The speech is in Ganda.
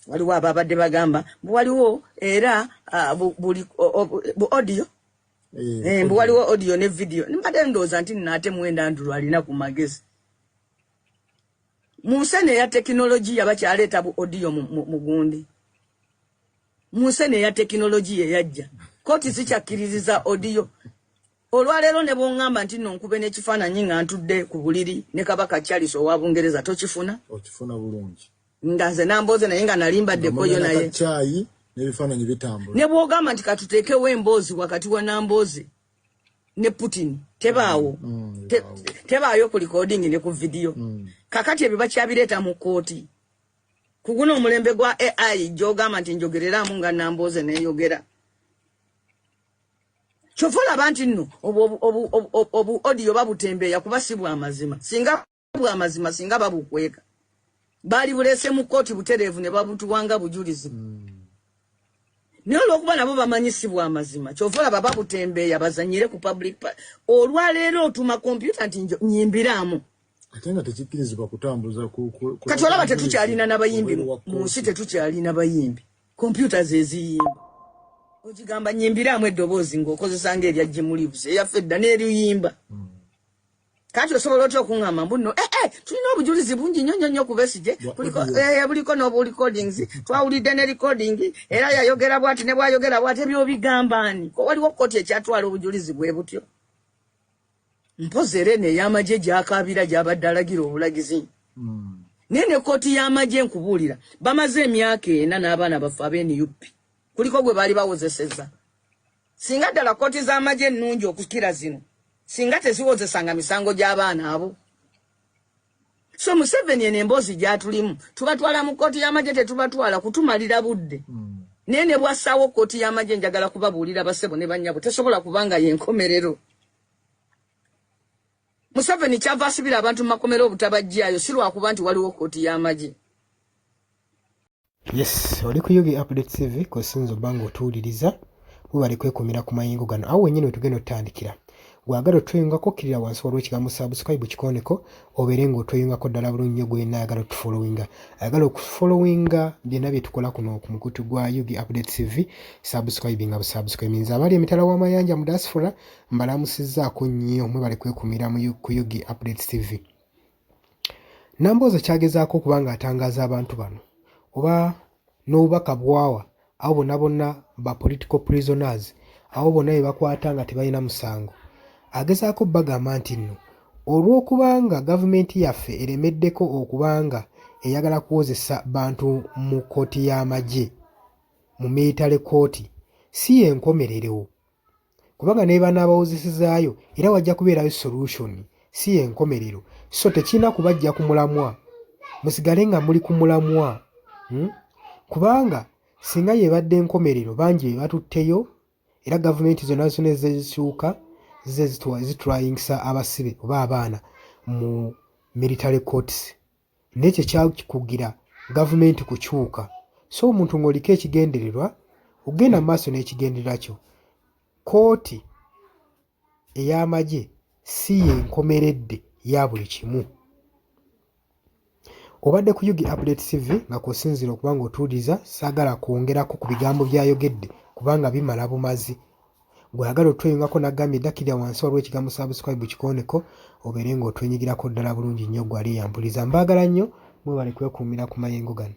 Waliwo ababadde bagamba mbu waliwo era buli bu audio. Mbu waliwo audio ne video. Mbadde ndowooza nti nno ate Mwenda Ndulu alina ku magezi. Mu nsi eno eya tekinologiya bakyaleeta bu audio mu gundi. Mu nsi eno eya tekinologiya eyajja, kooti zikyakkiririza audio. Olwaleero ne bw'oŋŋamba nti nno nkube n'ekifaananyi nga ntudde ku buliri ne Kabaka Charles owa Bungereza, tokifuna? Okifuna bulungi. Nga nze Nambooze, naye nga nali mbaddekoyo naye. Kyayi n'ebifaananyi bitambula. Ne bw'ogamba nti katuteekewo emboozi wakati wa Nambooze ne Putin, tebaawo. Tebaayo ku recording ne ku video. Kakati ebyo bakyabireeta mu kkooti ku guno omulembe gwa AI gy'ogamba nti njogereramu nga Nambooze neeyogera. Kyova olaba nti nno obu audio babutembeeya kuba si bwamazima. Singa bwamazima, singa babukweka, baali buleese mu kkooti butereevu ne babutuwanga bujulizi. Naye olwokuba nabo bamanyi si bwamazima, kyova olaba babutembeeya bazanyire ku public. Olwaleero otuma kompyuta nti nyimbiraamu. Ate nga tekikkirizibwa kutambuza. Kati olaba tetukyalina n'abayimbi mu nsi, tetukyalina bayimbi, kompyuta zeziyimba. Ogigamba nyimbiraamu eddoboozi ng'okozesa ng'erya Jim Reeves eyaffe edda n'eriyimba. Kati osobola otya okuŋŋamba mbu nno tulina obujulizi bungi nnyo nnyo nnyo ku Besigye, buliko n'obu recordings, twawulidde ne recording era yayogera bw'ati ne bw'ayogera bw'ati? Ebyo ani? Ko waliwo kkooti ekyatwala obujulizi bwe butyo? Mpozi era eno ey'amagye gyakaabira gy'abadde alagira obulagizi. Naye ne kkooti y'amagye, nkubuulira, bamaze emyaka 4 n'abaana baffe ab'e NUP kuliko gwe baali bawozeseza. Singa ddala kkooti z'amagye ennungi okukira zino, singa teziwozesanga misango gy'abaana abo. So Museveni eno emboozi gy'atulimu, tubatwala mu kkooti y'amagye, tetubatwala kutumalira budde. Naye ne bwassaawo kkooti y'amagye, njagala kubabuulira basebo ne bannyabo, tesobola kubanga y'enkomerero. Museveni kyava asibira abantu mu makomera obutabajjaayo si lwakuba nti waliwo kkooti y'amagye. Yes, oli ku UG Update TV kw'osinza obba ng'otuwuliriza. Webale kwekumira ku mayingo gano. Awo wennyini wetugenda otutandikira. Gwagala otweyungako, kkirira wansi waliwo ekigambo subscribe, kikoneko obeere ng'otweyungako ddala bulungi nnyo. Gwena ayagala otufollowinga, ayagala okufollowinga byonna bye tukola kuno ku mukutu gwa UG Update TV, subscribe nga busubscribe. Nze abali emitala w'amayanja mu diaspora mbalamusizzaako nnyo, mwebale kwekumira ku UG Update TV. Nambooze kyagezaako okuba ng'atangaaza abantu bano oba n'obubaka bwawa abo bonna bonna ba political prisoners, abo bonna be bakwata nga tebalina musango. Agezaako bagamba nti nno olw'okubanga gavumenti yaffe eremeddeko okuba nga eyagala kuwozesa bantu mu kkooti y'amagye, mu military court, si y'enkomerero, kubanga ne banaabawozesezaayo era wajja kubeerayo solution. Si y'enkomerero, so tekirina kubajja ku mulamwa, musigale nga muli ku mulamwa, Kubanga singa yebadde enkomerero, bangi be batutteyo era gavumenti zonna zonna ezikyuka zize zitrayingisa abasibe oba abaana mu military courts, naye kyekyakugira gavumenti kukyuka. So omuntu ng'oliko ekigendererwa, ogenda mu maaso n'ekigendererwa kyo. Kooti ey'amagye si y'enkomeredde ya buli kimu. Obadde ku UG Update TV nga kw'osinziira okuba ng'otuwuliriza. Saagala kwongerako ku bigambo by'ayogedde kubanga bimala bumazi. Gw'ayagala otweyungako, nagambye ddakirira wansi waliwo ekigambo subscribe, kikoneko obeere ng'otwenyigirako ddala bulungi nnyo. Gwe ali eyampuliza, mbaagala nnyo, mwebale kwekuumira ku mayengo gano.